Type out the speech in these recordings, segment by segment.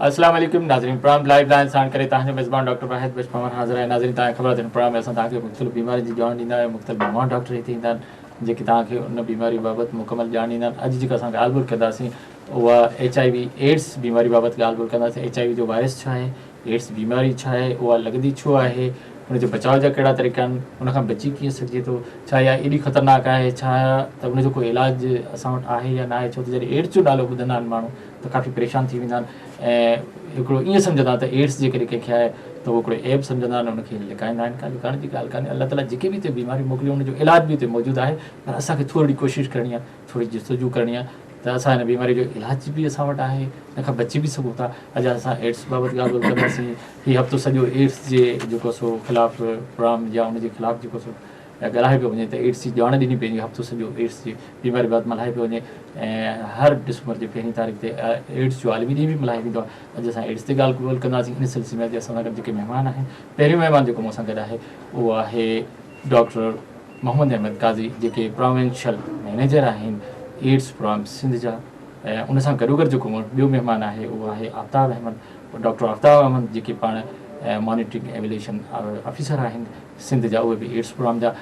اسلام عليڪم ناظرين پروگرام لائيف لائن ساڻ ڪري توهان جو ميزبان ڊاڪٽر واحد بخش پنهور حاضر آهي. ناظرين توهان کي خبر آهي ته هن پروگرام ۾ اسان توهان کي مختلف بيمارين جي ڄاڻ ڏيندا آهيون. مختلف مهمان ڊاڪٽر هتي ايندا آهن جيڪي توهان کي ان بيماري بابت مڪمل ڄاڻ ڏيندا آهن. اڄ جيڪا اسان ڳالهه ٻولهه ڪنداسين اها ايڇ I V AIDS بيماري بابت ڳالهه ٻولهه ڪنداسين. ايڇ I V جو وائرس ڇا آهي، ايڊز بيماري ڇا آهي، اها لڳندي ڇو آهي، ان جي بچاء جا ڪهڙا طريقا آهن، ان کان بچي ڪيئن سگهجي ٿو، ڇا اها ايڏي خطرناڪ آهي، ڇا ته ان جو ڪو علاج اسان وٽ آهي يا ناهي. ڇو ته جڏهن ايڊز جو نالو ٻڌندا آهن ماڻهو ته ڪافي پريشان ٿي ويندا آهن ۽ هڪڙو ائين سمجهندا آهن ته ايڊز جيڪڏهن ڪنهن کي آهي ته اهو هڪڙو عيب سمجهندا آهن، ان کي لڪائيندا آهن. ڪا لڪائڻ جي ڳالهه ڪانهي، الله تعاليٰ جيڪي به هتي بيماريون موڪليون ان جو علاج به هتي موجود آهي، پر اسان کي ٿورڙي ڪوشش ڪرڻي آهي، ٿوري جستجو ڪرڻي آهي ته اسان هن بيماري جو علاج به اسان وٽ آهي، ان کان بچي به سگهون ٿا. اڄ اسان ايڊز بابت ڳالهه ٻولهه ڪنداسين. هي هفتو سڄو ايڊز جي جيڪو سو خلاف پروگرام يا ان جي خلاف جيڪو سو ڳالهايو پيو وڃي ته ايڊز جي ڄاڻ ڏني پئي وڃي. هفتو سڄو ايڊز جي بيماري بابت ملهايو پيو وڃي ۽ هر ڊسمبر جي پهرين تاريخ تي ايڊز جو عالمي ڏينهن به ملهايو ويندو آهي. اڄ اسان ايڊز تي ڳالهه ٻولهه ڪنداسين. ان سلسلي ۾ اڄ اسان سان گڏ جيڪي مهمان آهن، پهريون مهمان جيڪو مون سان گڏ آهي اهو آهي ڊاڪٽر محمد احمد قاضي، جيڪي پراونشل مئنيجر آهن ايڊز پروگرام سنڌ جا، ۽ ان سان گڏوگڏ جيڪو ٻيو مهمان آهي اهو آهي آفتاب احمد، ڊاڪٽر آفتاب احمد، جيڪي پاڻ مانيٽرنگ ايويليشن آفيسر آهن سنڌ جا، اهي به ايڊز پروگرام جا.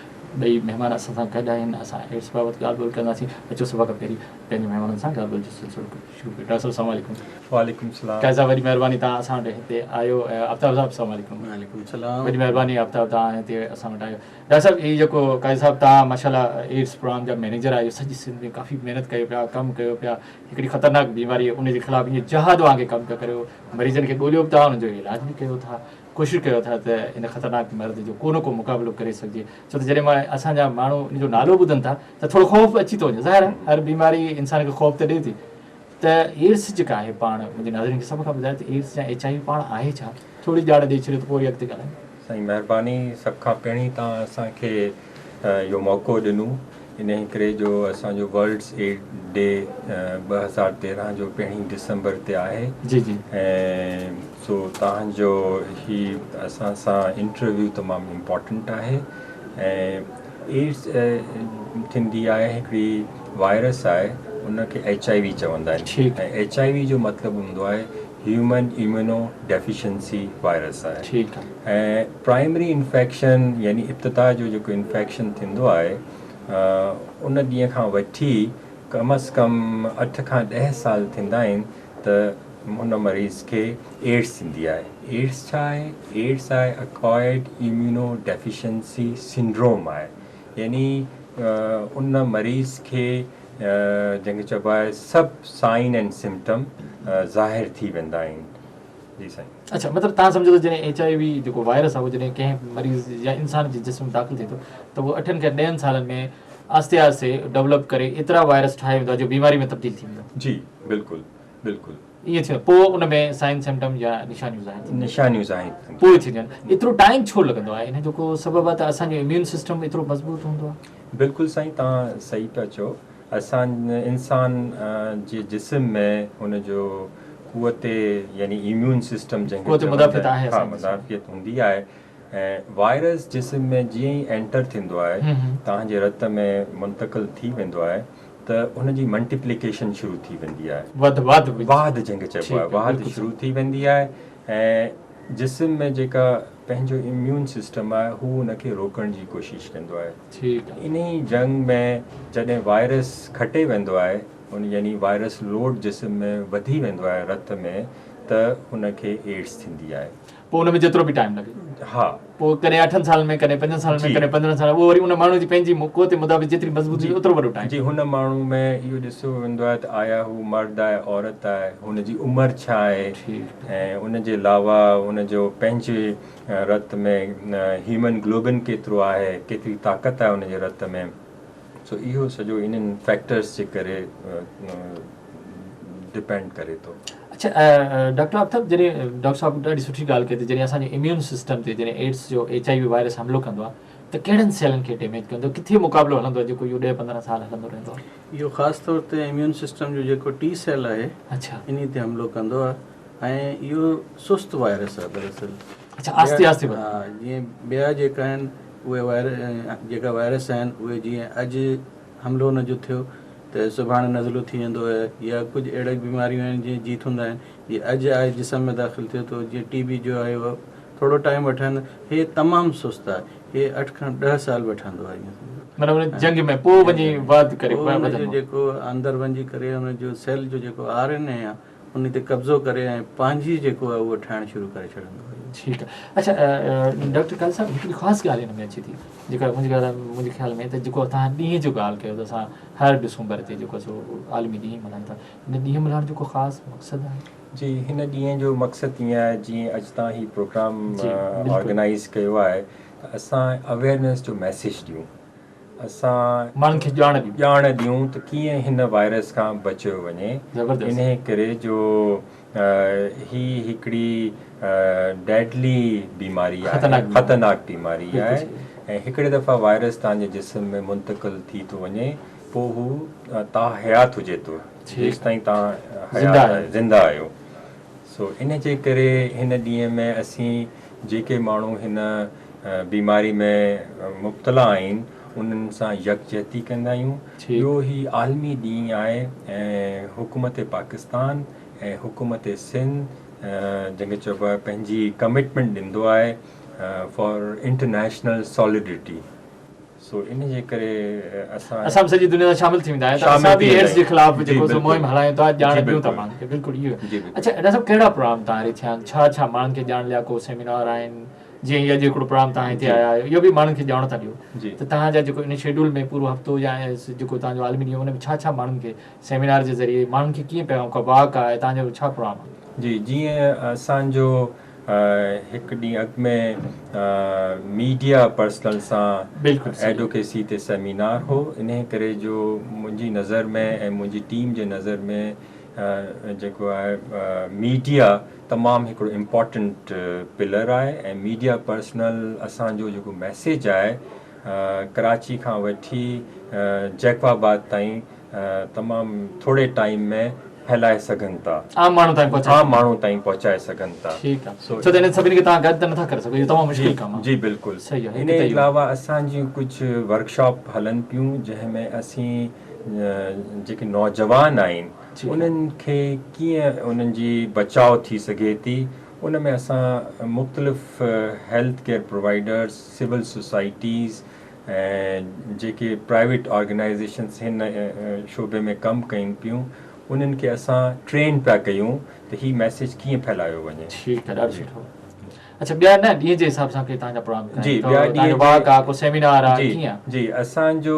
ٻئي مهمان اسان سان گڏ آهن، اسان ايڊز بابت ڳالهه ٻولهه ڪنداسين. اچو سڀ کان پهرين پنهنجي مهمانن سان ڳالهه ٻولهه جو سلسلو شروع ڪيون. ڊاڪٽر صاحب السلام عليڪم. وعليڪم السلام. قاضي صاحب وڏي مهرباني توهان اسان وٽ هتي آيو. آفتاب صاحب السلام عليڪم. وعليڪم السلام. وڏي مهرباني آفتاب توهان هتي اسان وٽ آيو. ڊاڪٽر صاحب هي جيڪو قاضي صاحب توهان ماشاء الله ايڊز پروگرام جا مئنيجر آهيو، سڄي سنڌ ۾ ڪافي محنت ڪيو پيا، ڪم ڪيو پيا، هڪڙي خطرناڪ بيماري ان جي خلاف ائين جهاد وانگي ڪم پيا ڪريو، مريضن کي ڳوليو به ٿا انهن جو علاج به ڪيو ٿا، ڪوشش ڪيو ٿا ته ان خطرناڪ مرض جو ڪو نه ڪو مقابلو ڪري سگهجي. ڇو ته جڏهن مان اسان جا ماڻهو ان جو نالو ٻڌن ٿا ته ٿورو خوف اچي ٿو وڃي. ظاهر آهي هر بيماري انسان کي خوف ته ڏئي ٿي. ته ايڊز جيڪا آهي پاڻ منهنجي ناظرين کي سڀ کان ٻڌايو ته ايڊز يا ايڇ I V پاڻ آهي ڇا؟ ٿوري ڄاڻ ڏئي ڇڏيو ته پوء وري اڳتي ڳالهايون. سائين مهرباني سڀ کان پهرين توهان اسان کي اهو موقعو ڏنو انهي ڪري جو اسان جو ورلڊس ايڊ ڊي 2013 جو پهرين ڊسمبر تي آهي جي جي ۽ سو توهان جو هي اسان سان انٽرويو تمام امپورٽنٽ آهي ۽ ايڊز ٿيندي آهي هڪڙي وائرس آهي ان کي ايڇ I V چوندا آهن ۽ ايڇ I V جو مطلب هوندو آهي هيومن ايميونو ڊيفيشنسي وائرس آهي ۽ پرائمري انفيڪشن يعني ابتدا جو جيڪو انفيڪشن ٿيندو آهي ان ڏينهن کان وٺي ڪم از ڪم 8 کان 10 سال ٿيندا آهن ته ان مريض کي ايڊز ٿيندي آهي. ايڊز ڇا آهي؟ ايڊز آهي اڪوائرڊ ايميونو ڊيفيشنسي سنڊروم آهي يعني ان مريض کي جنهن کي چئبو آهي سڀ سائن اينڊ سمپٽم ظاهر ٿي ويندا آهن. جي سائين. اڇا مطلب توهان سمجهو ته جڏهن ايڇ I V جيڪو وائرس آهي اهو جڏهن ڪنهن مريض يا انسان جي جسم ۾ داخل ٿئي ٿو ته اهو اٺن کان ڏهن سالن ۾ آهستي آهستي ڊولپ ڪري ايترا وائرس ٺاهي ويندو آهي جو بيماري ۾ تبديل ٿي ويندو آهي. جي بلڪل بلڪل. ائين ٿيندو پوء ان ۾ سائن سمپٽم يا نشانيون ظاهر ٿينديون. نشانيون ظاهر ٿينديون. پوء ٿينديون آهن. ايترو ٽائيم ڇو لڳندو آهي ان جو ڪو سبب آهي ته اسان جو اميون سسٽم ايترو مضبوط هوندو آهي؟ بلڪل سائين توهان صحيح پيا چئو. اسان انسان جي جسم ۾ ان جو قوت يعني اميون سسٽم جنهن کي قوت مدافعت آهي ها مدافعت هوندي آهي ۽ وائرس جسم ۾ جيئن ئي اينٽر ٿيندو آهي توهان جي رت ۾ منتقل ٿي ويندو آهي ته ان جي ملٽيپليڪيشن شروع ٿي ويندي آهي واڌ واڌ واڌ جنهن کي چئبو آهي واڌ شروع ٿي ويندي آهي ۽ جسم ۾ جيڪا پنهنجو اميون سسٽم آهي هو ان کي روڪڻ جي ڪوشش ڪندو آهي. انهي جنگ ۾ جڏهن وائرس کٽي ويندو آهي ان يعني وائرس لوڊ جسم ۾ وڌي ويندو آهي رت ۾ ته ان کي ايڊز ٿيندي آهي. پوء ان ۾ جيترو به ٽائيم لڳي. ها. پوء ڪڏهن اٺن سالن ۾ ڪڏهن پنجن سالن ۾ ڪڏهن 15 سالن ۾ اهو وري ان ماڻهو جي پنهنجي قوت مدافعت جيتري مضبوط هجي اوترو وڏو ٽائيم. جي هن ماڻهو ۾ اهو ڏسيو ويندو آهي ته آيا هو مرد آهي عورت آهي هن جي عمر ڇا آهي ۽ ان جي علاوه ان جو پنهنجي رت ۾ هيومن گلوبن ڪيترو آهي، ڪيتري طاقت آهي ان جي رت ۾، سو اهو سڄو انهن فيڪٽرز جي ڪري ڊپينڊ ڪري ٿو. اڇا ڊاڪٽر آفتاب جڏهن ڊاڪٽر صاحب ڏاڍي سٺي ڳالهه ڪئي ته جڏهن اسان جي اميون سسٽم تي جڏهن ايڊز جو ايڇ I V virus حملو ڪندو آهي ته ڪهڙن سيلن کي ڊيميج ڪندو ڪٿي مقابلو هلندو آهي جيڪو اهو 10 15 سال هلندو رهندو آهي؟ اهو خاص طور تي اميون سسٽم جو جيڪو ٽي سيل آهي انهي تي حملو ڪندو آهي ۽ اهو سست وائرس آهي دراصل. اڇا آهستي آهستي وڌندو. ها جيئن ٻيا جيڪا آهن اهي وائرس جيڪا وائرس آهن اهي جيئن اڄ حملو ان جو ٿيو ته سڀاڻي نزلو ٿي ويندو آهي يا ڪجهه اهڙا بيماريون آهن جيئن جيت هوندا آهن جيئن اڄ آهي جسم ۾ داخل ٿيو ٿو جيئن ٽي بي جو آهي اهو ٿورو ٽائيم وٺندو هي تمام سست آهي هي اٺ کان ڏهه سال وٺندو آهي ائين سمجهو. معنيٰ ان جنگ ۾ پوء وڃي واڌ ڪري پوء ان جو جيڪو اندر وڃي ڪري ان جو سيل جو جيڪو آر اين اي آهي ان تي قبضو ڪري ۽ پنهنجي جيڪو آهي اهو ٺاهڻ شروع ڪري ڇڏندو آهي. ٺيڪ آهي اڇا ڊاڪٽر قاضي صاحب هڪڙي خاص ڳالهه هن ۾ اچي ٿي جيڪا منهنجي خيال منهنجي خيال ۾ ته جيڪو توهان ڏينهن جو ڳالهه ڪيو ته اسان هر ڊسمبر تي جيڪو سو عالمي ڏينهن ملهايون ٿا هن ڏينهن ملهائڻ جو ڪو خاص مقصد آهي؟ جي هن ڏينهن جو مقصد ائين آهي جيئن اڄ توهان هي پروگرام آرگنائيز ڪيو آهي ته اسان اويئرنيس جو ميسيج ڏيون اسان ماڻهن کي ڄاڻ ڏيون ڄاڻ ڏيون ته ڪيئن هن وائرس کان بچيو وڃي انهي ڪري جو هي هڪڙي ڊيڊلي بيماري آهي خطرناڪ بيماري آهي ۽ هڪڙي دفعا وائرس توهان جي جسم ۾ منتقل ٿي ٿو وڃي پوء هو تاحيات هجي ٿو جيستائين توهان حيات زنده آهيو سو ان جي ڪري هن ڏينهن ۾ اسين جيڪي ماڻهو هن بيماري ۾ مبتلا آهن انهن سان يڪجهتي ڪندا آهيون. ٻيو هي عالمي ڏينهن آهي ۽ حڪومت پاڪستان ۽ حڪومت سنڌ جنهن کي چئبو آهي پنهنجي ڪمٽمينٽ ڏيندو آهي فار انٽرنيشنل ساليڊرٽي. سو ان جي ڪري اسان اسان به سڄي دنيا سان شامل ٿي ويندا آهيون ته اسان به ايڊز جي خلاف جيڪو سو مهم هلايون ٿا ڄاڻ ڏيون ٿا ماڻهن کي بلڪل اهو اڇا ڊاڪٽر صاحب ڪهڙا پروگرام توهان رٿيا آهن ڇا ڇا ماڻهن کي ڄاڻ لاء ڪو سيمينار آهن جيئن هي اڄ هڪڙو پروگرام توهان هتي آيا آهيو اهو به ماڻهن کي ڄاڻ ٿا ڏيو ته توهان جا جيڪو ان شيڊول ۾ پورو هفتو يا جيڪو توهان جو عالمي ڏينهن ان ۾ ڇا ڇا ماڻهن کي سيمينار جي ذريعي ماڻهن کي ڪيئن پيغام ڪو واڪ آهي توهان جو ڇا پروگرام آهي. جي جيئن اسان جو هڪ ڏينهن اڳ ۾ ميڊيا پرسنل سان ايڊوڪيسي تي سيمينار هو انهي ڪري جو منهنجي نظر ۾ ۽ منهنجي ٽيم جي نظر ۾ جيڪو آهي ميڊيا تمام هڪڙو امپارٽنٽ پلر آهي ۽ ميڊيا پرسنل اسان جو جيڪو ميسيج آهي ڪراچي کان وٺي جيڪب آباد تائين تمام ٿوري ٽائيم ۾ ڦهلائي سگهن ٿا. عام ماڻهو تائين پهچائي عام ماڻهو تائين پهچائي سگهن ٿا. ٺيڪ آ ڇو ته انهن سڀني کي توهان گڏ ته نٿا ڪري سگهو اهو تمام مشڪل ڪم آ. جي بلڪل صحيح آ ان جي علاوه اسان جون ڪجهه ورڪشاپ هلن پيون جنهن ۾ اسين جيڪي نوجوان آهن انهن کي ڪيئن انهن جي بچاء ٿي سگهي ٿي ان ۾ اسان مختلف health care providers civil societies ۽ جيڪي پرائيويٽ آرگنائيزيشنس هن شعبي ۾ ڪم ڪين پيون انهن کي اسان ٽرين پيا ڪيون ته هي ميسيج ڪيئن ڦهلايو وڃي. ٺيڪ آ ڏاڍو سٺو. اڇا ٻيا نه ڏينهن جي حساب سان ڪي توهان جا پروگرام جي ٻيا ڏينهن جو واڪ آ ڪو سيمينار آ ڪيئن آ؟ جي اسان جو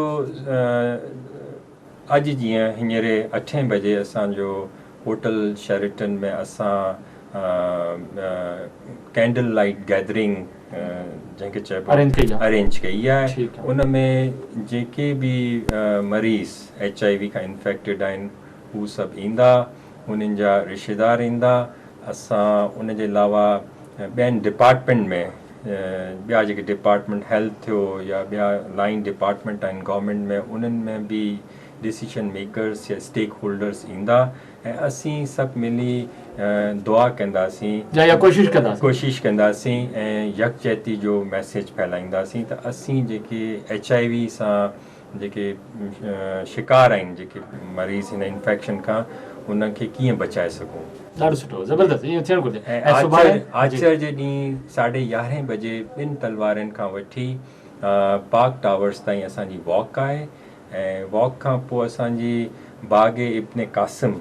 اڄ جيئن هينئر اٺين بجي اسان جو هوٽل شيريٽن ۾ اسان ڪينڊل لائيٽ گيدرنگ جنهن کي چئبو ارينج ڪئي آهي ان ۾ جيڪي به مريض ايڇ I V کان انفيڪٽيڊ آهن هو سڀ ايندا انهن جا رشتيدار ايندا اسان ان جي علاوه ٻين ڊپارٽمينٽ ۾ ٻيا جيڪي ڊپارٽمينٽ هيلٿ ٿيو يا ٻيا لائن ڊپارٽمينٽ آهن گورنمينٽ ۾ انهن ۾ به ڊسيشن ميڪرس يا اسٽيڪ هولڊرس ايندا ۽ اسين سڀ ملي دعا ڪنداسين يا ڪوشش ڪنداسين ڪوشش ڪنداسين ۽ يڪجهتي جو ميسيج ڦهلائينداسين ته اسين جيڪي ايڇ I V سان جيڪي شڪار آهن جيڪي مريض هن انفيڪشن کان انهن کي ڪيئن بچائي سگهون. ڏاڍو سٺو زبردست اهو ٿيڻ گهرجي ۽ سڀاڻي آچر جي ڏينهن ساڍي يارهين بجي ٻن تلوارين کان وٺي پارڪ ٽاورس تائين اسان جي واڪ آهي ۽ واڪ کان پوء اسان جي باغ ابن قاسم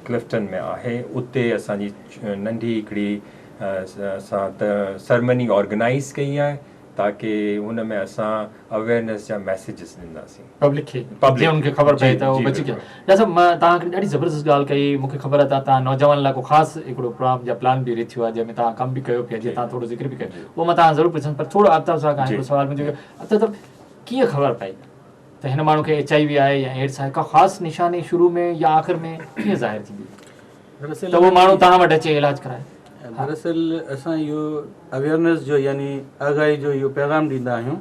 ڪلفٽن ۾ آهي اتي اسان جي ننڍي هڪڙي اسان ته سرمني آرگنائيز ڪئي آهي تاڪي ان ۾ اسان اويئرنيس جا ميسيجز ڏينداسين. پبلڪ کي جيئن انهن کي خبر پئي ته هو بچي ڪيئن. ڊاڪٽر صاحب مان توهان هڪڙي ڏاڍي زبردست ڳالهه ڪئي مون کي خبر آهي ته توهان نوجوانن لاء ڪو خاص هڪڙو پروگرام يا پلان به رٿيو آهي جنهن ۾ توهان ڪم به ڪيو پئي جيئن توهان ٿورو ذڪر به ڪيو اهو مان توهان کان ضرور پڇندس پر ٿورو آفتاب صاحب کان هڪڙو سوال منهنجو آفتاب صاحب ڪيئن خبر پئي ته هن ماڻهو کي ايڇ I V آهي يا ايڊز آهي ڪا خاص نشاني شروع ۾ يا آخر ۾ ڪيئن ظاهر ٿيندي ته اهو ماڻهو توهان وٽ اچي علاج ڪرائي؟ دراصل اسان اهو اويئرنيس جو يعني آگاهي جو اهو پيغام ڏيندا آهيون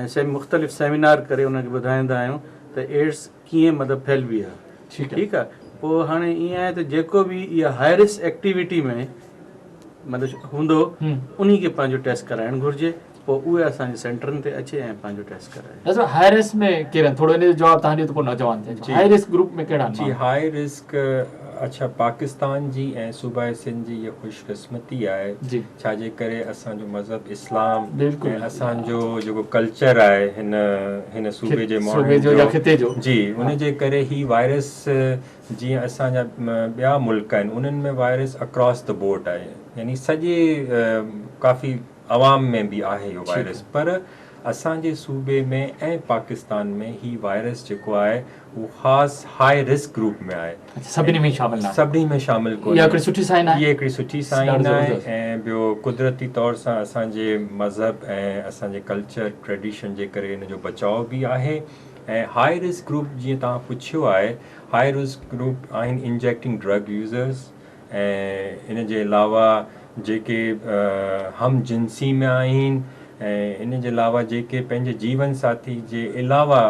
۽ مختلف سيمينار ڪري انهن کي ٻڌائيندا آهيون ته ايڊز ڪيئن مطلب ڦهلبي آهي ٺيڪ آهي پوء هاڻي ائين آهي ته جيڪو به اها هائي رسڪ ايڪٽيوٽي ۾ مطلب هوندو انهي کي پنهنجو ٽيسٽ ڪرائڻ گهرجي. پوء اهي اسان جي سينٽرن تي اچي ۽ پنهنجو ٽيسٽ ڪرائي. ڊاڪٽر صاحب هاء رسڪ ۾ ڪير آهن ٿورو ان جو جواب توهان ڏيو ته پوء نوجوان تي اچون هاء رسڪ گروپ ۾ ڪهڙا آهن جي هاء رسڪ اڇا پاڪستان جي ۽ صوبائي سنڌ جي اها خوش قسمتي آهي جي ڇا جي ڪري اسان جو مذهب اسلام بلڪل ۽ اسان جو جيڪو ڪلچر آهي هن هن صوبي جي صوبي ماڻهن جو يا خطي جو جي ان جي ڪري هي وائرس جيئن اسان جا ٻيا ملڪ آهن انهن ۾ وائرس اڪراس the board آهي يعني سڄي ڪافي عوام ۾ به آهي اهو وائرس پر اسان جي صوبي ۾ ۽ پاڪستان ۾ هي وائرس جيڪو آهي اهو خاص هاء رسڪ گروپ ۾ آهي. سڀني ۾ شامل ناهي. سڀني ۾ شامل ڪونهي. اها هڪڙي سٺي سائن آهي. اها هڪڙي سٺي سائن آهي ۽ ٻيو قدرتي طور سان اسان جي مذهب ۽ اسان جي ڪلچر ٽريڊيشن جي ڪري ان جو بچاء به آهي ۽ هاء رسڪ گروپ جيئن توهان پڇيو آهي هاء رسڪ گروپ آهن انجيڪٽنگ ڊرگ يوزرز ۽ ان جي علاوه جيڪي هم جنسي ۾ آهن ۽ ان جي علاوه جيڪي پنهنجي جيون ساٿي جي علاوه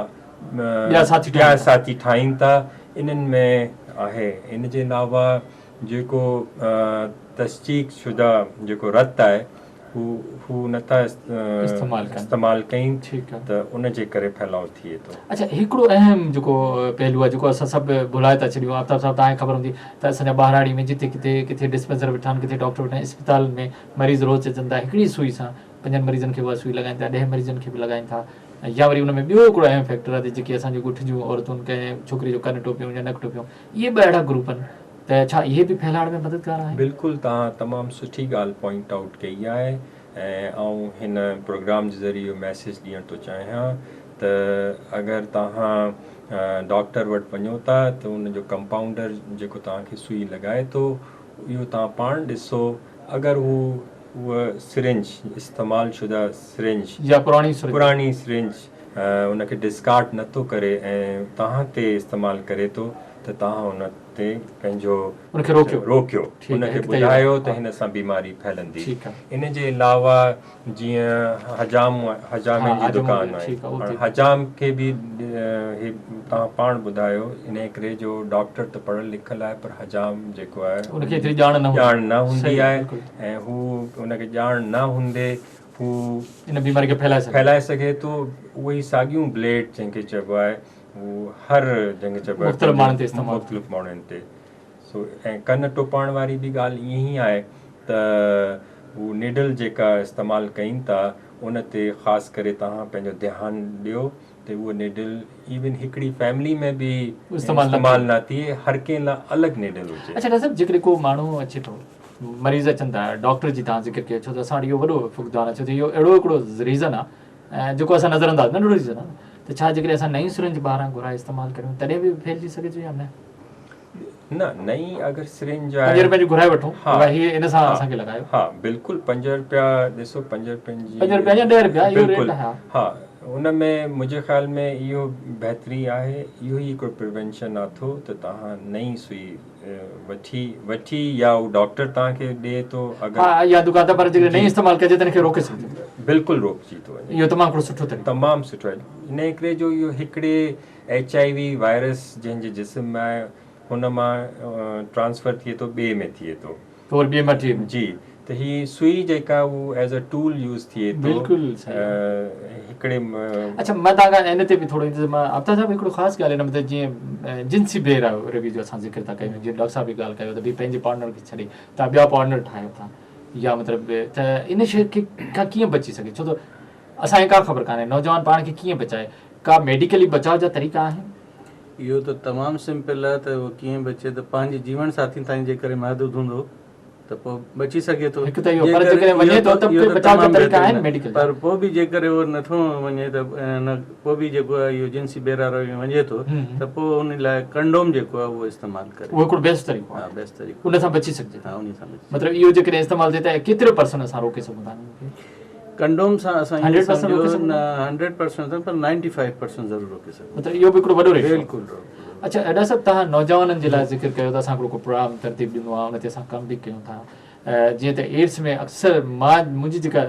ٻيا ساٿي ٺاهين ٿا انهن ۾ آهي ان جي علاوه جيڪو تصديق شده جيڪو رت آهي هو هو نه ٿا استعمال ڪين ته ان جي ڪري ڦهلاء ٿئي ٿو. اڇا هڪڙو اهم جيڪو پهلو آهي جيڪو اسان سڀ ڀلائي ٿا ڇڏيون آفتاب صاحب توهان کي خبر هوندي ته اسان جا ٻهراڙي ۾ جتي ڪٿي ڪٿي ڊسپينسر ويٺا آهن ڪٿي ڊاڪٽر ويٺا آهن اسپتالن ۾ مريض روز اچن ٿا هڪڙي سوئي سان پنجن مريضن کي اها سوئي لڳائين ٿا ڏهه مريضن کي به لڳائين ٿا يا وري ان ۾ ٻيو هڪڙو اهم فيڪٽر آهي ته جيڪي اسان جي ڳوٺ جون عورتون ڪنهن ڇوڪري جو ڪن ٽوپيون يا نڪ ٽوپيون اهي به اهڙا گروپ آهن ته ڇا اهي به ڦهلائڻ ۾ مددگار آهن؟ بلڪل توهان تمام سٺي ڳالهه پوائنٽ آئوٽ ڪئي آهي ۽ آئون هن پروگرام جي ذريعي اهو ميسيج ڏيڻ ٿو چاهيان ته اگر توهان ڊاڪٽر وٽ وڃو ٿا ته ان جو ڪمپائونڊر جيڪو توهان کي سوئي لڳائي ٿو اهو توهان پاڻ ڏسو اگر هو اها سرنج استعمال شده سرنج يا پراڻي سرنج پراڻي سرنج ان کي ڊسڪارڊ نٿو ڪري ۽ توهان تي استعمال ڪري ٿو ته توهان ان تي پنهنجو ان کي روڪيو روڪيو ان کي ٻڌايو ته هن سان بيماري ڦهلندي ان جي علاوه جيئن حجام حجامي جي دڪان آهي حجام کي به هي توهان پاڻ ٻڌايو ان ڪري جو ڊاڪٽر ته پڙهيل لکيل آهي پر حجام جيڪو آهي ان کي ايتري ڄاڻ نه ڄاڻ نه هوندي آهي ۽ هو ان کي ڄاڻ نه هوندي هو ان بيماري کي ڦهلائي سگهي ڦهلائي سگهي ٿو اهي ئي ساڳيون بليڊ جنهن کي چئبو آهي هو هر جنهن کي چئبو آهي مختلف ماڻهن تي استعمال مختلف ماڻهن تي سو ۽ ڪن ٽوپائڻ واري به ڳالهه ائين ئي آهي ته هو نيڊل جيڪا استعمال ڪين ٿا ان تي خاص ڪري توهان پنهنجو ڌيان ڏيو ته اهو نيڊل ايون هڪڙي فيملي ۾ به استعمال نه ٿئي هر ڪنهن لاء الڳ نيڊل هجي. اڇا ڊاڪٽر صاحب جيڪڏهن ڪو ماڻهو اچي ٿو مريض اچن ٿا ڊاڪٽر جي توهان ذڪر ڪيو ڇو ته اسان وٽ اهو وڏو فقدان آهي ڇو ته اهو اهڙو هڪڙو ريزن آهي جيڪو اسان نظر انداز ننڍڙو ريزن آهي ته ڇا جيڪڏهن اسان نئين سرنج ٻاهران گهرائي استعمال ڪريون تڏهن به ڦهلجي سگهي ٿو يا نه؟ نه نئين اگر سرنج آهي 5 روپيا جي گهرائي وٺون ها هي ان سان اسان کي لڳايو ها بلڪل 5 روپيا ڏسو 5 روپين جي 5 روپيا يا 10 روپيا اهو ريٽ ها ها ان ۾ منهنجي خيال ۾ اهو بهتري آهي اهو ئي هڪڙو پريونشن اٿو ته توهان نئين سوئي وٺي وٺي يا هو ڊاڪٽر توهان کي ڏئي ٿو اگر ها يا دڪان تان پر جيڪڏهن نئين استعمال ڪجي ته ان کي روڪي سگهجي ٿو. بلڪل روڪجي ٿو وڃي. اهو تمام هڪڙو سٺو طريقو. تمام سٺو آهي انهي ڪري جو اهو هڪڙي ايڇ I V virus جنهن جي جسم ۾ آهي هن مان ٽرانسفر ٿئي ٿو ٻئي ۾ ٿئي ٿو. ته وري ٻئي مان ٽئين ۾. جي ته هي سوئي جيڪا هو ايز ا ٽول يوز ٿئي ٿو. بلڪل صحيح. هڪڙي. اڇا مان توهان کان ان تي به ٿورو ايندس مان آفتاب صاحب هڪڙو خاص ڳالهه ان ۾ ته جيئن جنسي بي روي جو اسان ذڪر ٿا ڪيون جيئن ڊاڪٽر صاحب به ڳالهه ڪيو ته ڀئي پنهنجي پارٽنر کي ڇڏي توهان ٻيا پارٽنر ٺاهيو ٿا يا مطلب ته ان شيء کي کان ڪيئن بچي سگهي ڇو ته اسان کي ڪا خبر ڪانهي نوجوان پاڻ کي ڪيئن بچائي ڪا ميڊيڪلي بچاء جا طريقا آهن؟ اهو ته تمام سمپل آهي ته اهو ڪيئن بچي ته پنهنجي جيون ساٿي تائين جيڪڏهن محدود هوندو ته پوء بچي سگهي ٿو. هڪ ته اهو پر جيڪڏهن وڃي ٿو ته به بچاء جا طريقا آهن ميڊيڪل جا. پر پوء به جيڪڏهن اهو نٿو وڃي ته پوء به جيڪو آهي اهو جنسي بي راهه روي ۾ وڃي ٿو ته پوء ان لاء ڪنڊوم جيڪو آهي اهو استعمال ڪري. اهو هڪڙو بيسٽ طريقو آهي. ها بيسٽ طريقو. ان سان بچي سگهجي ٿو. ها انهي سان بچي. مطلب اهو جيڪڏهن استعمال ٿئي ته ڪيترو پرسنٽ اسان روڪي سگهون ٿا انهن کي؟ ڪنڊوم سان اسان ائين سمجهو نه هنڊريڊ پرسنٽ نه پر نائنٽي فائيو پرسنٽ ضرور روڪي سگهون ٿا. مطلب اهو به هڪڙو وڏو ريشو آهي. بلڪل. اڇا ادا صاحب توهان نوجوانن جي لاء ذڪر ڪيو ته اسان هڪڙو ڪو پروگرام ترتيب ڏنو آهي ان تي اسان ڪم به ڪيون ٿا جيئن ته ايڊس ۾ اڪثر مان منهنجي جيڪا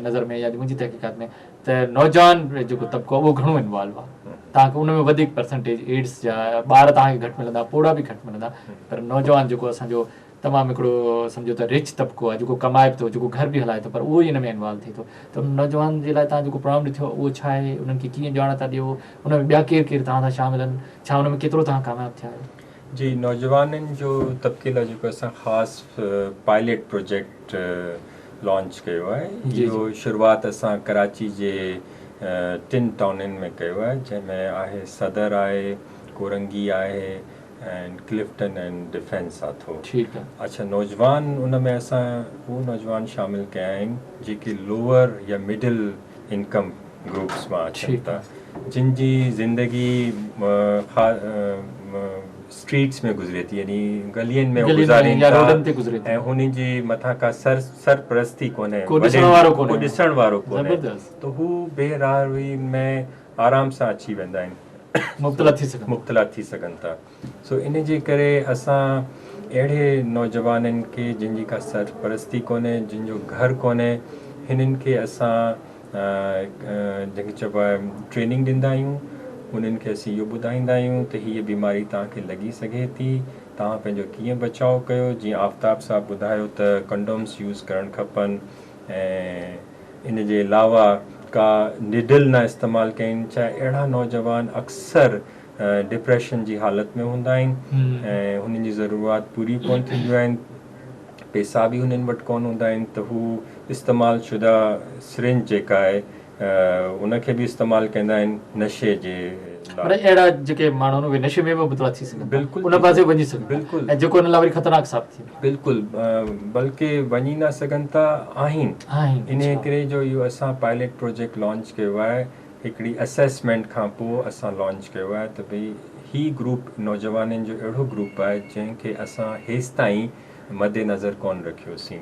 نظر ۾ يا منهنجي تحقيقات ۾ ته نوجوان جيڪو طبقو آهي اهو گهڻو انوالو آهي توهان کي ان ۾ وڌيڪ پرسنٽيج ايڊس جا ٻار توهان کي گهٽ ملندا پوڙها به گهٽ ملندا پر نوجوان جيڪو اسان جو تمام هڪڙو سمجهو ته رچ طبقو آهي جيڪو ڪمائي به ٿو جيڪو گهر به هلائي ٿو پر اهو ئي ان ۾ انوالو ٿئي ٿو ته ان نوجوان جي لاء توهان جيڪو پروگرام ڏٺو اهو ڇا آهي انهن کي ڪيئن ڄاڻ ٿا ڏيو ان ۾ ٻيا ڪير ڪير توهان سان شامل آهن ڇا ان ۾ ڪيترو توهان ڪامياب ٿيا آهيو؟ جي نوجوانن جو طبقي لاء جيڪو اسان خاص پائليٽ پروجيڪٽ لانچ ڪيو آهي اهو شروعات اسان ڪراچي جي ٽن ٽائونن ۾ ڪيو آهي جنهن ۾ آهي صدر آهي ڪورنگي آهي ۽ ڪلفٽن ۽ ڊفينس اٿو. ٺيڪ آ. اڇا نوجوان ان ۾ اسان اهو نوجوان شامل ڪيا آهن جيڪي لوئر يا مڊل انڪم گروپس مان اچن ٿا جن جي زندگي اسٽريٽس ۾ گذري ٿي يعني گلين ۾ گذارين يا ٿا روڊن تي گذري ٿي ۽ هنن جي مٿان ڪا سر سرپرستي ڪونهي ڪو ڏسڻ وارو ڪونهي ڪو ڏسڻ وارو ڪونهي زبردست ته هو بي راهه روي ۾ آرام سان اچي ويندا آهن مبتلا ٿي سگهن مبتلا ٿي سگهن ٿا سو ان جي ڪري اسان اهڙي نوجوانن کي جن جي ڪا سرپرستي ڪونهي جن جو گهر ڪونهي هنن کي اسان جنهن کي چئبو آهي ٽريننگ ڏيندا آهيون انهن کي اسين اهو ٻڌائيندا آهيون ته هيء بيماري توهان کي لڳي سگهي ٿي توهان پنهنجو ڪيئن بچاء ڪيو جيئن آفتاب صاحب ٻڌايو ته ڪنڊومس يوز ڪرڻ کپن ۽ ان جي علاوه ڪا نڊل نه استعمال ڪين ڇا اهڙا نوجوان اڪثر ڊپريشن جي حالت ۾ هوندا آهن ۽ هنن جي ضرورات پوري ڪون ٿينديون آهن پيسا به هنن وٽ ڪون هوندا آهن ته هو استعمال شده سرنج جيڪا آهي ان کي به استعمال ڪندا آهن نشي جي لاء. پر اهڙا جيڪي ماڻهو آهن اهي نشي ۾ به مبتلا ٿي سگهن ٿا. بلڪل ان پاسي وڃي سگهن ٿا. بلڪل. ۽ جيڪو ان لاء وري خطرناڪ ثابت ٿيندو. بلڪل بلڪه وڃي نه سگهن ٿا آهن. آهن انهي ڪري جو اهو اسان پائليٽ پروجيڪٽ لانچ ڪيو آهي هڪڙي اسيسمينٽ کان پوء اسان لانچ ڪيو آهي ته ڀئي هي گروپ نوجوانن جو اهڙو گروپ آهي جنهن کي اسان هيستائين مد نظر ڪونه رکيوسين.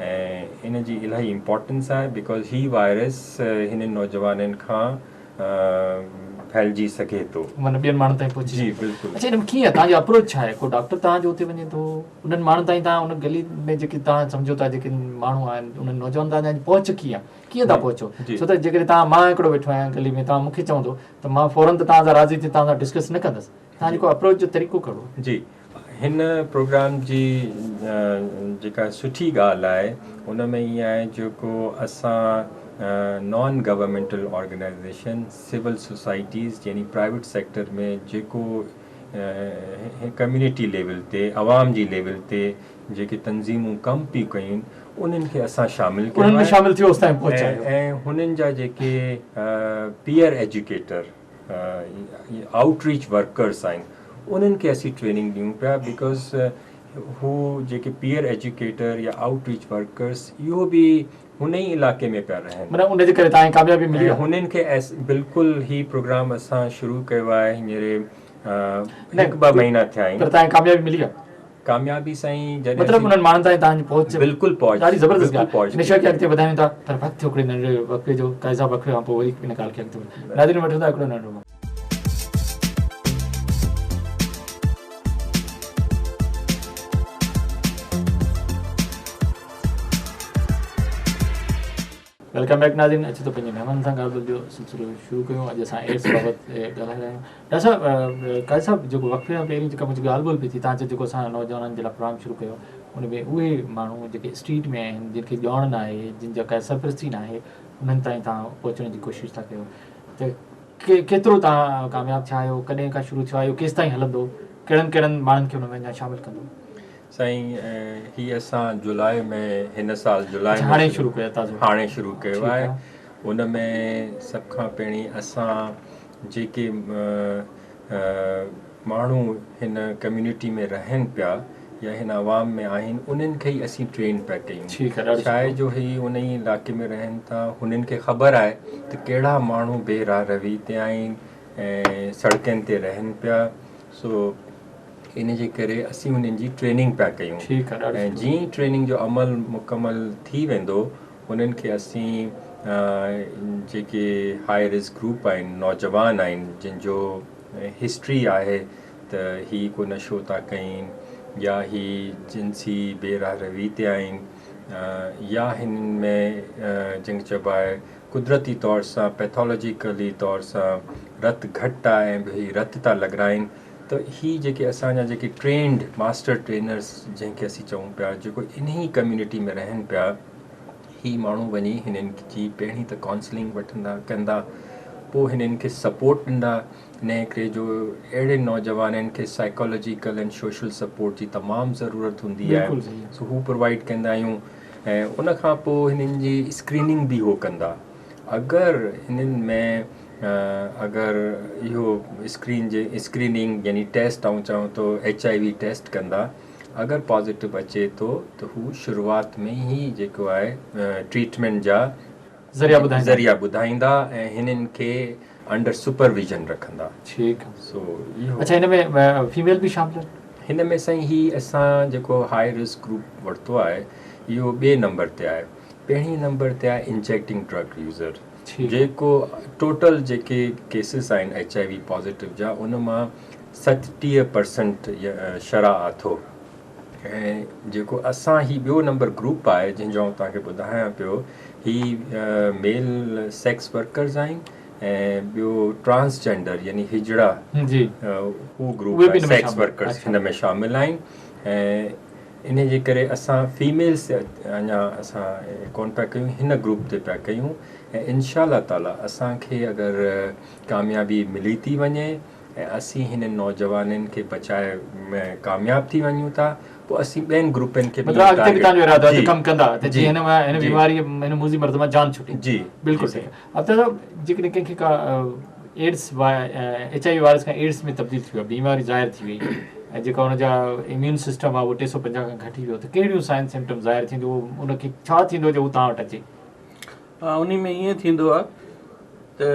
۽ ان جي الاهي امپارٽنس آهي because he virus هنن نوجوانن کان ڦهلجي سگهي ٿو. معنيٰ ٻين ماڻهن تائين پهچي جي سگهي ٿو. بلڪل. اڇا ان ۾ ڪيئن توهان جو اپروچ ڇا آهي ڪو ڊاڪٽر توهان جو اتي وڃي ٿو انهن ماڻهن تائين توهان ان گلي ۾ جيڪي توهان سمجهو ٿا جيڪي ماڻهو آهن انهن نوجوانن تائين پهچ ڪيئن آهي ڪيئن ٿا پهچو ڇو ته جيڪڏهن توهان مان هڪڙو ويٺو آهيان گلي ۾ توهان مون کي چوندو ته مان فورن ته توهان سان راضي ٿي توهان سان ڊسڪس نه ڪندس توهان جو ڪو اپروچ جو طريقو ڪهڙو آهي؟ جي هن پروگرام جي جيڪا سٺي ڳالهه آهي ان ۾ ائين آهي جيڪو اسان non governmental organisation civil societies يعني پرائيويٽ سيڪٽر ۾ جيڪو ڪميونٽي ليول تي عوام جي ليول تي جيڪي تنظيمون ڪم پيون ڪيون انهن کي اسان شامل ڪيو انهن ۾ آهي شامل ٿيو اوستائين پهچايو ۽ هنن جا جيڪي پيئر ايجوڪيٽر آئوٽ ريچ ورڪرس آهن انهن کي اسين ٽريننگ ڏيون پيا because هو جيڪي پيئر ايجوڪيٽر يا آئوٽ ريچ ورڪرس اهو به هن ئي علائقي ۾ پيا رهن معنيٰ ان جي ڪري توهان کي ڪاميابي ملي آهي هنن کي بلڪل هي پروگرام اسان شروع ڪيو آهي هينئر هڪ ٻه مهينا ٿيا آهن پر توهان کي ڪاميابي ملي آهي ڪاميابي سائين جڏهن مطلب انهن ماڻهن تائين توهان جي پهچ بلڪل پهچ ڏاڍي زبردست ڳالهه ان شيء کي اڳتي وڌايون ٿا پر وقت ٿيو هڪڙي ننڍڙي وقفي جو قاضي صاحب وقفي کان پوء وري ان ڳالهه کي اڳتي وڌايون ناظرين وٺون ٿا هڪڙو ننڍڙو وقفو. Welcome back ناظرين اچو ته پنهنجي مهمانن سان ڳالهه ٻولهه جو سلسلو شروع ڪيون اڄ اسان ايڊز بابت ڳالهائي رهيا آهيون ڊاڪٽر صاحب قاضي صاحب جيڪو وقفي کان پهرين جيڪا منهنجي ڳالهه ٻولهه پئي ٿي توهان چيو جيڪو اسان نوجوانن جي لاء پروگرام شروع ڪيو ان ۾ اهي ماڻهو جيڪي اسٽريٽ ۾ آهن جن کي ڄاڻ نه آهي جن جا ڪا سرپرستي نه آهي انهن تائين توهان پهچڻ جي ڪوشش ٿا ڪيو ته ڪيترو توهان ڪامياب ٿيا آهيو ڪڏهن کان شروع ٿيو آهي اهو ڪيستائين هلندو ڪهڙن ڪهڙن ماڻهن کي ان ۾ اڃا شامل ڪندو سائين هي اسان جولاء ۾ هن سال جولاء ۾ هاڻي شروع ڪيو تازو هاڻي شروع ڪيو آهي ان ۾ سڀ کان پهرين اسان جيڪي ماڻهو هن ڪميونٽي ۾ رهن پيا يا هن عوام ۾ آهن انهن کي ئي اسين ٽرين پيا ڪيون ڇا آهي جو هي ان ئي علائقي ۾ رهن ٿا هنن کي خبر آهي ته ڪهڙا ماڻهو بي راهه روي تي آهن ۽ سڙڪن تي رهن پيا سو ان جي ڪري اسين انهن جي ٽريننگ پيا ڪيون ۽ جيئن ئي ٽريننگ جو عمل مڪمل ٿي ويندو انهن کي اسين جيڪي هاء رسڪ گروپ آهن نوجوان آهن جن جو هسٽري آهي ته هي ڪو نشو ٿا ڪين يا هي جنسي بي راهه روي تي آهن يا هنن ۾ جنهن کي چئبو آهي قدرتي طور سان پيٿالاجيڪلي طور سان رت گهٽ آهي ۽ هي رت ٿا لڳرائين ته هي جيڪي اسان جا جيڪي ٽرينڊ ماسٽر ٽرينرس جنهن کي اسين چئون پيا جيڪو انهي ڪميونٽي ۾ رهن پيا هي ماڻهو وڃي هنن جي پهرين ته ڪائونسلنگ وٺندا ڪندا پوء هنن کي سپورٽ ڏيندا انهي ڪري جو اهڙي نوجوانن کي سائيڪالاجيڪل ۽ سوشل سپورٽ جي تمام ضرورت هوندي آهي سو هو پرووائيڊ ڪندا آهيون ۽ ان کان پوء هنن جي اسڪريننگ به هو ڪندا اگر هنن ۾ اگر اهو اسڪرين جي اسڪريننگ يعني ٽيسٽ آئون چوان ٿو ايڇ I V test ڪندا اگر پازيٽو اچي ٿو ته هو شروعات ۾ ئي جيڪو آهي ٽريٽمينٽ جا ذريعا ٻڌائيندا ذريعا ٻڌائيندا ۽ هنن کي انڊر سپرويزن رکندا. ٺيڪ سو اهو اڇا هن ۾ فيميل به شامل آهن؟ هن ۾ سائين هي اسان جيڪو هائي رسڪ گروپ ورتو آهي اهو ٻئي نمبر تي آهي پهرين نمبر تي آهي انجيڪٽنگ ڊرگ يوزر جيڪو ٽوٽل جيڪي ڪيسز آهن ايڇ I V positive جا ان مان 37% شرح اٿو ۽ جيڪو اسان هي ٻيو نمبر گروپ آهي جنهن جو آئون توهان کي ٻڌايان پيو هي ميل سيڪس ورڪرز آهن ۽ ٻيو ٽرانس جينڊر يعني هجڙا جي هو گروپ سيڪس ورڪرز هن ۾ شامل آهن ۽ انهي جي ڪري اسان فيميلز تي اڃا اسان ڪون پيا ڪيون هن گروپ تي پيا ڪيون ۽ انشاء الله تعالي اسان کي اگر ڪاميابي ملي ٿي وڃي ۽ اسين هنن نوجوانن کي بچائي ۾ ڪامياب ٿي وڃون ٿا پوء اسين ٻين گروپن کي مطلب اڳتي به توهان جو ارادو آهي ته ڪم ڪندا ته جيئن هن هن بيماري هن موذي مرض مان جان ڇٽي. جي بلڪل صحيح عبدالله صاحب جيڪڏهن ڪنهن کي ڪا AIDS H I V virus کان ايڊز ۾ تبديل ٿي ويو آهي بيماري ظاهر ٿي وئي ۽ جيڪا ان جا اميون سسٽم آهي اهو 350 کان گهٽي ويو ته ڪهڙيون سائن سمپٽم ظاهر ٿينديون ان کي ڇا ٿيندو جو هو توهان وٽ اچي؟ ها انهي ۾ ائين ٿيندو آهي ته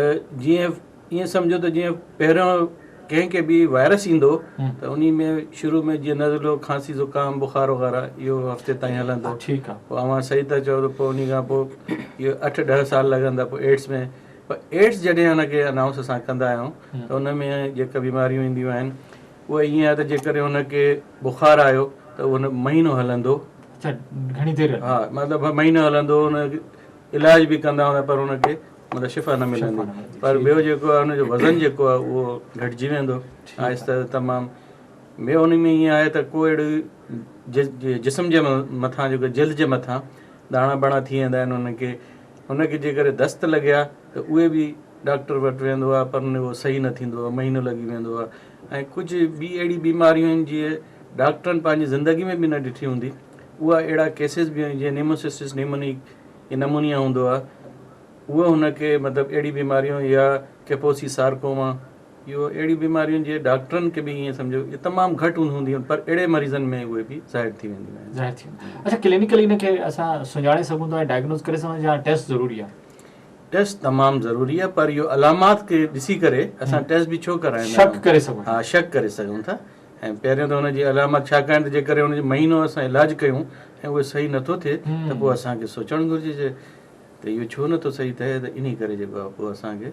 جيئن ائين سمجهو ته جيئن پهريون ڪنهن کي به وائرس ايندو ته انهي ۾ شروع ۾ جيئن نزلو کانسي زڪام بخار وغيره اهو هفتي تائين هلندو ٺيڪ آهي پوء اوهان صحيح ٿا چئو ته پوء انهي کان پوء اهو 8 10 سال لڳندا پوء ايڊز ۾ پر ايڊز جڏهن ان کي انائونس اسان ڪندا آهيون ته ان ۾ جيڪا بيماريون اينديون آهن اهي ائين آهي ته جيڪڏهن هن کي بخار آيو ته اهو مهينو هلندو. اڇا گهڻي دير ها مطلب مهينو هلندو ان علاج به ڪندا هوندا پر هن کي مطلب شفا نه ملندي پر ٻيو جيڪو آهي ان جو وزن جيڪو آهي اهو گهٽجي ويندو آهستي آهستي تمام ٻيو ان ۾ ائين آهي ته ڪو اهڙي جسم جي مٿان جيڪو جلد جي مٿان داڻا باڻا ٿي ويندا آهن ان کي ان کي جيڪڏهن دست لڳيا ته اهي به ڊاڪٽر وٽ ويندو آهي پر اهو صحيح نه ٿيندو آهي مهينو لڳي ويندو آهي ۽ ڪجهه ٻي اهڙي بيماريون آهن جيئن ڊاڪٽرن پنهنجي زندگي ۾ به نه ڏٺي هوندي اها اهڙا ڪيسز به آهن جيئن نيموسسٽس نيموني نمونيا هوندو آهي اهو هن کي مطلب اهڙي بيماريون يا ڪيپوسي سارڪوما اهو اهڙيون بيماريون جي ڊاڪٽرن کي به ائين سمجهو اهي تمام گهٽ هونديون آهن پر اهڙي مريضن ۾ اهي به ظاهر ٿي وينديون آهن. ظاهر ٿي وينديون. اڇا ڪلينيڪلي ان کي اسان سڃاڻي سگهون ٿا ۽ ڊائگنوز ڪري سگهون ٿا يا ٽيسٽ ضروري آهي؟ ٽيسٽ تمام ضروري آهي پر اهو علامات کي ڏسي ڪري اسان ٽيسٽ به ڇو ڪرائيندا آهيون؟ شڪ ڪري سگهون ها شڪ ڪري سگهون ٿا ۽ پهريون ته ان جي علامات ڇاڪاڻ ته جيڪڏهن ان جو مهينو اسان علاج ڪيون ۽ اهو صحيح نٿو ٿئي ته پوء اسان کي سوچڻ گهرجي جي ته اهو ڇو نٿو صحيح ٿئي ته انهي ڪري جيڪو آهي پوء اسان کي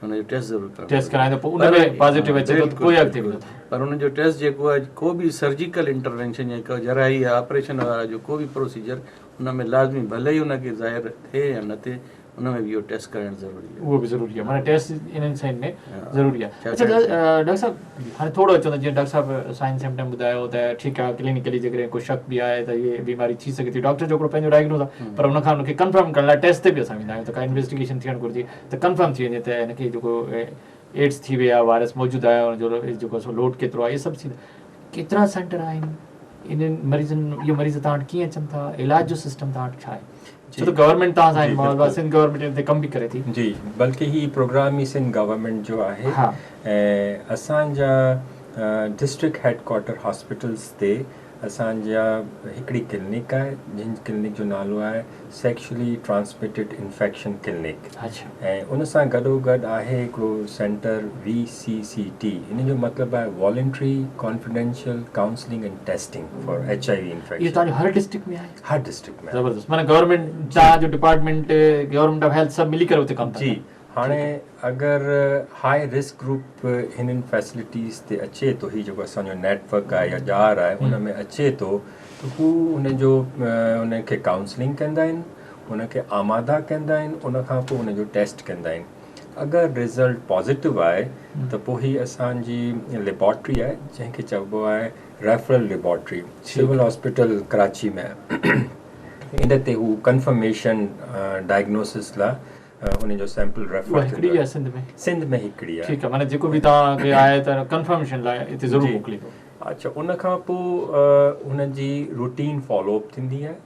ان جو ٽيسٽ ضرور ڪرڻ ٽيسٽ ڪرائين ته پوء ان ۾ پازيٽو اچي ٿو ته پوء اڳتي وڌو پر ان جو ٽيسٽ جيڪو آهي ڪو به سرجيڪل انٽروينشن يا ڪو جراحي يا آپريشن وارا جو ڪو به پروسيجر ان ۾ لازمي ڀلي ئي ان کي ظاهر ٿئي يا نه ٿئي ان ۾ به اهو ٽيسٽ ڪرائڻ ضروري آهي. اهو به ضروري آهي معنيٰ ٽيسٽ انهن شين ۾ ضروري آهي. اڇا ڊاڪٽر صاحب هاڻي ٿورو اچون ته جيئن ڊاڪٽر صاحب سائن سمپٽم ٻڌايو ته ٺيڪ آهي ڪلينيڪلي جيڪڏهن ڪو شڪ به آهي ته هي بيماري ٿي سگهي ٿي ڊاڪٽر جو هڪڙو پنهنجو ڊائگنوز آهي پر ان کان ان کي ڪنفرم ڪرڻ لاء ٽيسٽ تي به اسان ويندا آهيون ته ڪا انويسٽيگيشن ٿيڻ گهرجي ته ڪنفرم ٿي وڃي ته هن کي جيڪو ايڊز ٿي وئي آهي وائرس موجود آهي ان جو جيڪو سو لوڊ ڪيترو آهي اهي سڀ ٿيندا ڪيترا سينٽر آهن انهن مريضن اهي مريض توهان وٽ ڪيئن اچن ٿا علاج جو سسٽم توهان وٽ ڇا آهي ڇو ته گورنمينٽ توهان سان انوالو آهي سنڌ گورنمينٽ ان تي ڪم به ڪري ٿي. جي بلڪه هي پروگرام ئي سنڌ گورنمينٽ جو آهي ۽ اسان جا ڊسٽرڪٽ هيڊ ڪوارٽر هاسپيٽلس تي اسان جا هڪڙي ڪلينڪ آهي جنهن ڪلينڪ جو نالو آهي سيڪشولي ٽرانسميٽيڊ انفيڪشن ڪلينڪ ۽ ان سان گڏو گڏ آهي هڪڙو سينٽر وي سي سي ٽي ان جو مطلب آهي voluntary confidential counselling and testing for H I V infection. اهو توهان جو هر ڊسٽرڪٽ ۾ آهي؟ هر ڊسٽرڪٽ ۾ زبردست معنيٰ گورنمينٽ توهان جو ڊپارٽمينٽ گورنمينٽ آف هيلٿ سڀ ملي ڪري اتي ڪم ٿا جي هاڻي اگر هاء رسڪ گروپ هنن فيسلٽيز تي اچي ٿو هي جيڪو اسان جو نيٽ ورڪ آهي يا ڄار آهي ان ۾ اچي ٿو ته هو ان جو ان کي ڪائونسلنگ ڪندا آهن ان کي آماده ڪندا آهن ان کان پوء ان جو ٽيسٽ ڪندا آهن اگر رزلٽ پازيٽو آهي ته پوء هي اسان جي ليبارٽري آهي جنهن کي چئبو آهي referral laboratory civil hospital Karachi ۾ ان تي هو ڪنفرميشن ڊائگنوسس لاء ان جو سيمپل ريفر ٿيندو آهي. سنڌ ۾ سنڌ ۾ هڪڙي آهي. ٺيڪ آهي معنيٰ جيڪو به توهان کي آهي ته ڪنفرميشن لاء اتي ضرور موڪليندو. اڇا ان کان پوء ان جي روٽين فالو اپ ٿيندي آهي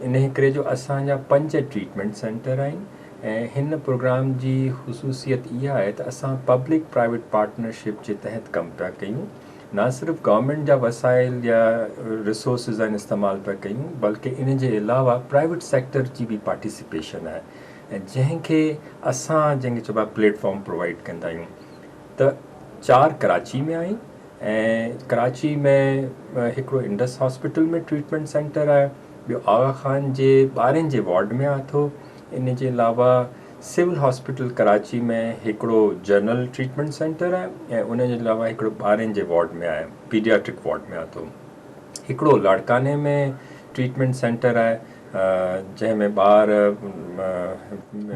انهي ڪري جو اسان جا 5 ٽريٽمينٽ سينٽر آهن ۽ هن پروگرام جي خصوصيت اها آهي ته اسان پبلڪ پرائيويٽ پارٽنرشپ جي تحت ڪم پيا ڪيون نه صرف گورنمينٽ جا وسائل يا ريسورسز آهن استعمال پيا ڪيون بلڪه ان جي علاوه پرائيويٽ سيڪٽر جي به پارٽيسپيشن آهي ۽ جنهن کي اسان جنهن کي چئبو آهي پليٽ فارم پرووائيڊ ڪندا آهيون ته 4 ڪراچي ۾ آهن ۽ ڪراچي ۾ هڪڙو انڊس هاسپيٽل ۾ ٽريٽمينٽ سينٽر آهي ٻيو آغا خان جي ٻارن جي وارڊ ۾ آهي ٿو ان جي علاوه سول هاسپيٽل ڪراچي ۾ هڪڙو جنرل ٽريٽمينٽ سينٽر آهي ۽ ان جي علاوه هڪڙو ٻارن جي وارڊ ۾ آهي پيڊياٽرڪ وارڊ ۾ آهي ٿو هڪڙو لاڙڪاڻي ۾ ٽريٽمينٽ سينٽر آهي جنهن ۾ ٻار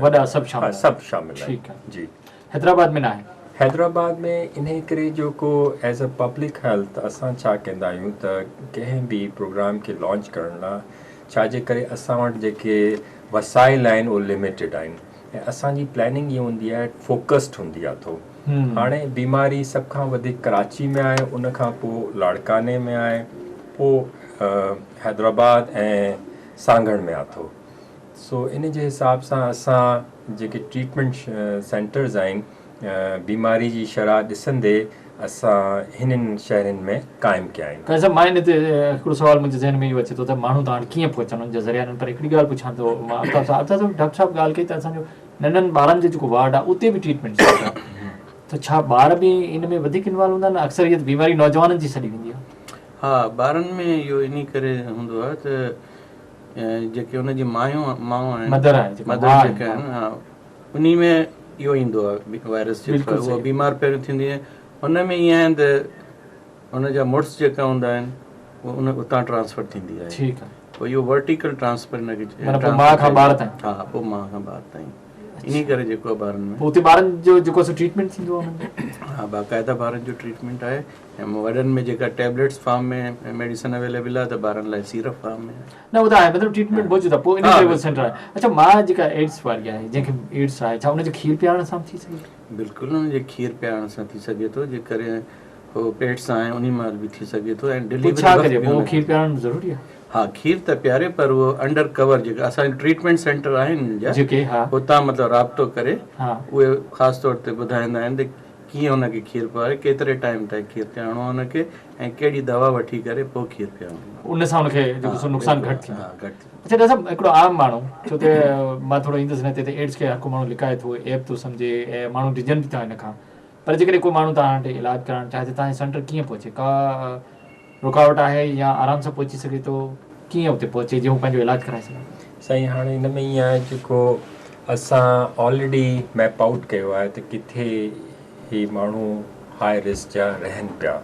وڏا سڀ شامل سڀ شامل آهن جي. حيدرآباد ۾ ناهي. حيدرآباد ۾ انهي ڪري جو ڪو ايز ا پبلڪ هيلٿ اسان ڇا ڪندا آهيون ته ڪنهن به پروگرام کي لانچ ڪرڻ لا ڇا جي ڪري اسان وٽ جيڪي وسائل آهن اهي لميٽيڊ آهن ۽ اسان جي پلاننگ اها هوندي آهي فوڪسڊ هوندي آهي ٿو هاڻي بيماري سڀ کان وڌيڪ ڪراچي ۾ آهي ان کان پو لاڙڪاڻي ۾ آهي پو حيدرآباد ۽ سانگهڙ ۾ آهي ٿو سو ان جي حساب سان اسان جيڪي ٽريٽمينٽ سينٽرز آهن بيماري جي شرح ڏسندي اسان هنن شهرن ۾ قائم ڪيا آهن. قاضي صاحب مان ان تي هڪڙو سوال منهنجي ذهن ۾ اهو اچي ٿو ته ماڻهو توهان وٽ ڪيئن پهچن ان جا ذريعا آهن پر هڪڙي ڳالهه پڇان ٿو مان آفتاب صاحب آفتاب صاحب ڊاڪٽر صاحب ڳالهه ڪئي ته اسان جو ننڍن ٻارن جو جيڪو وارڊ آهي اتي به ٽريٽمينٽ سينٽر آهي ته ڇا ٻار به ان ۾ وڌيڪ انوالو هوندا آهن اڪثريت بيماري نوجوانن جي سڏي ويندي آهي. ها ٻارن ۾ اهو انهي ڪري هوندو آهي ته جيڪي ان جي مايون ماء آهن مدر آهي جيڪا مدر جيڪا آهن ها انهي ۾ اهو ايندو آهي وائرس جيڪو اهو بيمار پهريون ٿيندي آهي ان ۾ ائين آهن ته ان جا مڙس جيڪا هوندا آهن اهو ان اتان ٽرانسفر ٿيندي آهي ٺيڪ آهي پوء اهو ورٽيڪل ٽرانسفر ان کي معنيٰ پوء ماء کان ٻار تائين ها پوء ماء کان ٻار تائين انهي ڪري جيڪو ٻارن ۾ پوء اتي ٻارن جو جيڪو سو ٽريٽمينٽ ٿيندو آهي انهن جو ها باقاعده ٻارن جو ٽريٽمينٽ آهي ۽ وڏن ۾ جيڪا ٽيبليٽس فارم ۾ ميڊيسن اويليبل آهي ته ٻارن لاء سيرپ فارم ۾ آهي. نه اهو ته آهي مطلب ٽريٽمينٽ موجود آهي پوء ان ڪري اهو سينٽر آهي اڇا ماء جيڪا ايڊز واري آهي جنهن کي ايڊز آهي ڇا ان جي کير پيارڻ سان به ٿي سگهي ٿو؟ بلڪل ان جي کير پيارڻ سان ٿي سگهي ٿو جيڪڏهن هو پيٽ سان آهي انهي مهل به ٿي سگهي ٿو ۽ ڊليوري پوء ڇا ڪجي پوء کير پيارڻ ضروري آهي؟ ها کير ته پياري پر اهو انڊر ڪور جيڪا اسان جا ٽريٽمينٽ سينٽر آهن انهن جا جيڪي ها اتان مطلب رابطو ڪري اهي خاص طور تي ٻڌائيندا آهن ته ڪيئن ان کي کير پياري ڪيتري ٽائيم تائين کير پيارڻو آهي ان کي ۽ ڪهڙي دوا وٺي ڪري پوء کير پيارڻو آهي. ان سان ان کي جيڪو سو نقصان گهٽ ٿيندو. ها گهٽ ٿيندو. اڇا ڊاڪٽر صاحب هڪڙو عام ماڻهو ڇو ته مان ٿورو ايندس هن تي ته ايڊز کي هر ڪو ماڻهو لڪائي ٿو عيب ٿو سمجهي ۽ ماڻهو ڊڄن به ٿا هن کان پر جيڪڏهن ڪو ماڻهو توهان وٽ علاج ڪرائڻ چاهي ته توهان جي سينٽر ڪيئن پهچي ڪا رڪاوٽ آهي يا آرام سان پهچي سگهي ٿو ڪيئن اتي پهچي جيئن هو پنهنجو علاج ڪرائي سگهي. سائين هاڻي ان ۾ ائين آهي جيڪو اسان آلريڊي ميپ آئوٽ ڪيو آهي ته ڪٿي هي ماڻهو هاء رسڪ جا رهن پيا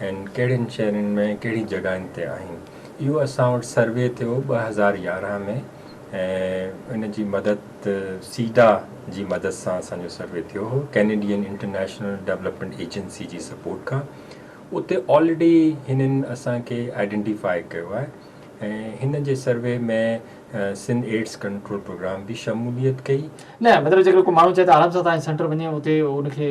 ۽ ڪهڙين شهرن ۾ ڪهڙين جڳهين تي آهن اهو اسان وٽ سروي ٿيو 2011 ۾ ۽ ان جي مدد سيڊا جي مدد سان اسان جو سروي ٿيو هو ڪينيڊين انٽرنيشنل ڊولپمينٽ ايجنسي جي سپورٽ کان اتي آلريڊي هنن اسان کي آئيڊينٽيفائي ڪيو آهي ۽ هن جي survey ۾ Sindh AIDS control programme به شموليت ڪئي. نه مطلب جيڪڏهن ڪو ماڻهو چاهي ته آرام سان توهان جي سينٽر وڃي اتي ان کي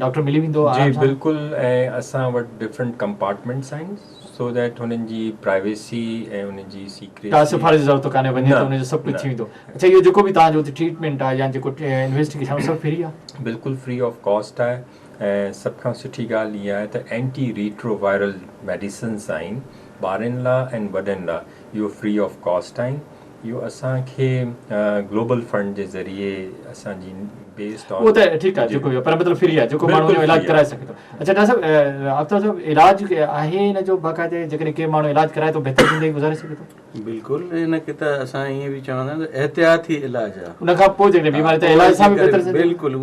ڊاڪٽر ملي ويندو آرام سان؟ جي بلڪل ۽ اسان وٽ ڊفرنٽ ڪمپارٽمينٽس آهن سو that هنن جي پرائيويسي ۽ انهن جي سيڪريسي ڪا سفارش جي ضرورت ڪانهي وڃي ته ان جو سڀ ڪجهه ٿي ويندو. اڇا اهو جيڪو به توهان جو اتي ٽريٽمينٽ آهي يا جيڪو انويسٽيگيشن آهي سڀ فري آهي؟ بلڪل فري آف ڪاسٽ آهي ۽ سڀ کان سٺي ڳالهه اها آهي ته اينٽي ريٽرو وائرل ميڊيسنس آهن ٻارن لا ۽ وڏن لا اهو فري آف ڪاسٽ آهن اهو اسان کي گلوبل فنڊ جي ذريعي اسان جي بيسڊ آن اهو ته ٺيڪ آهي جيڪو پر مطلب فري آهي جيڪو ماڻهو علاج ڪرائي سگهي ٿو اڇا ڊاڪٽر صاحب آفتاب صاحب علاج آهي ان جو باقاعده جيڪڏهن ڪي ماڻهو علاج ڪرائي ٿو بهتر زندگي گذاري سگهي ٿو بلڪل ان کي ته اسان ائين به چوندا آهيون ته احتياط ئي علاج آهي ان کان پوء جيڪڏهن بيماري ته علاج سان به بهتر بلڪل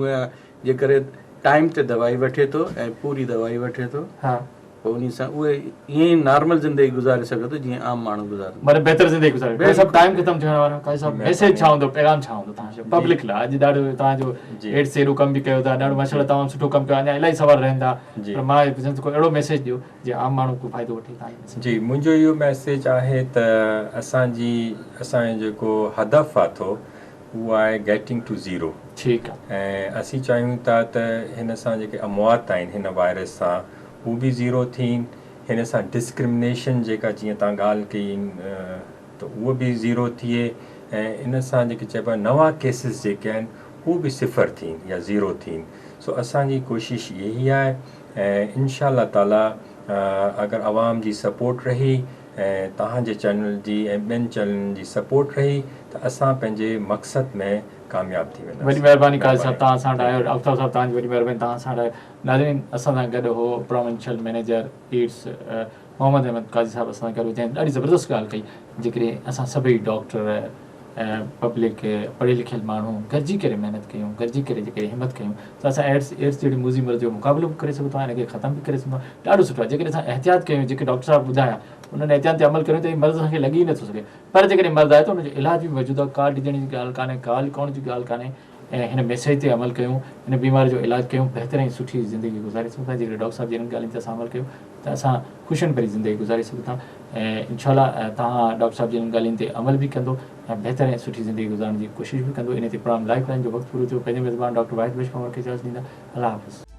جيڪڏهن ٽائيم تي دوائي وٺي ٿو ۽ پوري دوائي وٺي ٿو ها. پوء انهي سان اهي ائين ئي نارمل زندگي گذاري سگهي ٿو جيئن عام ماڻهو گذارن ٿا. مطلب بهتر زندگي گذاري. قاضي صاحب ٽائيم ختم ٿيڻ وارو آهي قاضي صاحب ميسيج ڇا هوندو پيغام ڇا هوندو توهان جو پبلڪ لاء اڄ ڏاڍو توهان جو ايڊز تي ايڏو ڪم به ڪيو ٿا ڏاڍو ماشاءالله تمام سٺو ڪم ڪيو اڃا الاهي سوال رهن ٿا پر مان پڇان ٿو ڪو اهڙو ميسيج ڏيو جيئن عام ماڻهو ڪو فائدو وٺي توهان جي ميسيج جي منهنجو اهو ميسيج آهي ته اسان جي اسان جو جيڪو هدف آٿو اهو آهي گيٽنگ ٽو زيرو ٺيڪ آ. ۽ اسين چاهيون ٿا ته هن سان جيڪي اموات آهن هن وائرس سان هو به زيرو ٿين هن سان ڊسڪرمنيشن جيڪا جيئن توهان ڳالهه ڪئي ته اهو به زيرو ٿئي ۽ ان سان جيڪي چئبو آهي نوان ڪيسز جيڪي آهن هو به صفر ٿين يا زيرو ٿين سو اسان جي ڪوشش اهي ئي آهي ۽ انشاء الله تعالي اگر عوام جي سپورٽ رهي ۽ توهان جي چينل جي ۽ ٻين چينلن جي سپورٽ رهي ته اسان پنهنجي مقصد ۾ ڪامياب ٿي وينداسين. وڏي مهرباني قاضي صاحب توهان اسان وٽ آيو آفتاب صاحب توهان جي وڏي مهرباني توهان اسان وٽ آيو ناظرين اسان سان گڏ هو provincial manager AIDS Muhammad Ahmed Qazi صاحب اسان سان گڏ هو جنهن ڏاڍي زبردست ڳالهه ڪئي جيڪڏهن اسان سڀئي ڊاڪٽر پبلڪ پڙهيل لکيل ماڻهو گڏجي ڪري محنت ڪيون گڏجي ڪري جيڪڏهن همت ڪيون ته اسان ايڊز ايڊز جهڙي موذي مرض جو مقابلو به ڪري سگهون ٿا ان کي ختم به ڪري سگهون ٿا ڏاڍو سٺو آهي جيڪڏهن اسان احتياط ڪيون جيڪي ڊاڪٽر صاحب ٻڌايا انهن احتياط تي عمل ڪريون ته هي مرض اسان کي لڳي ئي نٿو سگهي پر جيڪڏهن مرض آهي ته ان جو علاج به موجود آهي ڪا ڊڄڻ جي ڳالهه ڪانهي ڪا لڪائڻ جي ڳالهه ڪانهي ۽ هن ميسيج تي عمل ڪيون هن بيماري جو علاج ڪيون بهتر ۽ سٺي زندگي گذاري سگهون ٿا جيڪڏهن ڊاڪٽر صاحب جي انهن ڳالهين تي اسان عمل ڪيون ته اسان خوشين ڀري زندگي گذاري سگهون ٿا ۽ انشاء الله توهان ڊاڪٽر صاحب جي انهن ڳالهين تي عمل به ڪندو ۽ بهتر ۽ سٺي زندگي گذارڻ جي ڪوشش به ڪندو انهي تي پروگرام لائيف لائين جو وقت پورو ٿيو پنهنجي ميزبان ڊاڪٽر واحد بخش پنهور کي اجازت ڏيندا الله حافظ.